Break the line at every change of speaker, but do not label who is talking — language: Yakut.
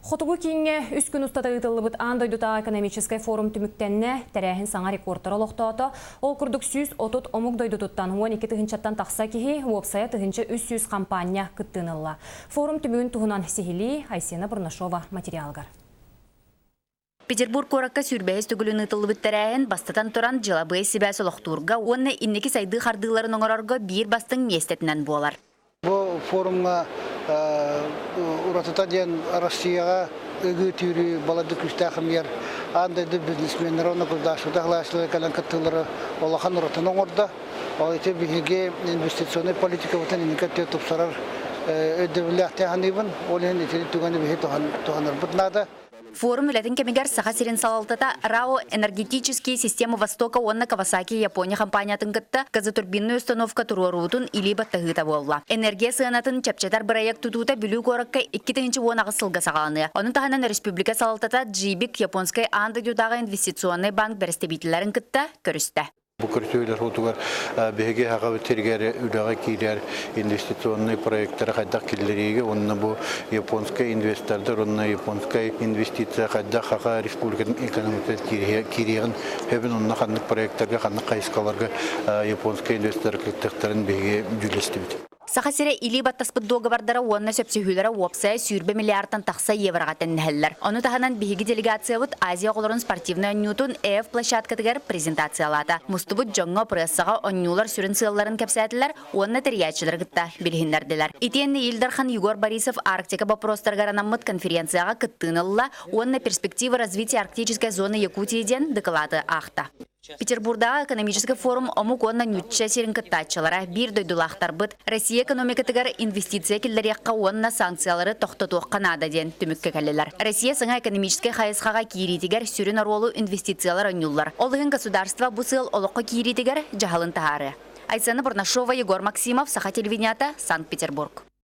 Хотугу кииҥҥэ үс күн устата ыытыллыбыт аан дойдутааҕы экономическай форум түмүктэннэ, тэрээһин саҥа рекордтары олохтоото. Ол курдук 130 омук дойдутуттан 12 тыһыынчаттан тахса киһи, уопсайа 1300 хампаанньа кыттыыны ылла. Форум түмүгүн туһунан сиһилии Айсена Бурнашова материалыгар.
Петербург куоракка сүүрбэһис төгүлүн ыытыллыбыт тэрээһин бастатан туран дьылабыай сибээс олохтуурга уонна инники сайдыы хардыыларын оҥорорго биир бастыҥ миэстэтинэн буолар.
Бу форумҥа уратыта диэн Россияҕа ыгыы-түүрүү балайда күүстээх кэмигэр аан дойду бизнесменнэрэ уонна государство таһылааччылара кэлэн кыттыылара улахан уратыны оҥордо. Ол ити биһиги инвестиционнай политикабытын инники өттүгэр тупсарар өйдөбүллээхтик саныыбын. Ол иһин ити түгэни биһиги туһанарбыт наада.
Форум үлэтин кэмигэр Саха сирин салалтата РАО «Энергетические системы Востока» уонна Кавасаки Япония компаниятын кытта газотурбиннай установка туруоруутун илии баттаһыыта буолла. Энергия сыанатын чэпчэтэр бырайыак тутуута Бүлүү куоракка 2018 сылга саҕаланыа. Ону таһынан республика салалтата Джибик японскай аан дойдутааҕы инвестиционнай банк бэрэстэбиитэллэрин кытта көрүстэ.
Бу көрсүһүүлэр уутугар биһиги Сахабыт сиригэр үлэҕэ киирэр инвестиционнай проектары хайдах киллэриигэ уонна бу японскай инвестордар уонна японскай инвестиция хайдах Саха Республикатын экономикатыгар киириэҕин сөбүн уонна ханнык проектарга, ханнык хайысхаларга японскай инвестордар кыттыахтарын биһиги дьүүллэстибит.
Саха сирэ илии баттаспыт дуогабардара уонна сөпсөһүүлэрэ уопсайа 20 миллиардтан тахса евроҕа тэннэһэллэр. Ону таһынан биһиги делегациябыт Азия оҕолорун спортивнай оонньуутун ЭФ площадкатыгар презентациялаата. Мустубут дьоҥҥо прессаҕа оонньуулар сүрүн сыалларын кэпсээтилэр уонна тэрийээччилэри кытта билиһиннэрдилэр. Итиэннэ Ил Дархан Егор Борисов Арктика боппуруостарыгар анаммыт конференцияҕа кыттыыны ылла уонна «Перспективы развития арктической зоны Якутии» диэн дакылааты аахта. Петербурдааҕы экономическай форум омук уонна ньучча сирин кыттааччылара биир дойдулаахтарбыт Россия экономикатыгар инвестиция киллэриэххэ уонна санкциялары тохтотуохха наада диэн түмүккэ кэллилэр. Россия саҥа экономическай хайысхаҕа киириитигэр сүрүн оруолу инвестициялар оонньууллар. Ол иһин государство бу сыал олоххо киириитигэр дьаһалын таһаарыа. Айсена Бурнашова, Егор Максимов, Саха телевидениета, Санкт-Петербург.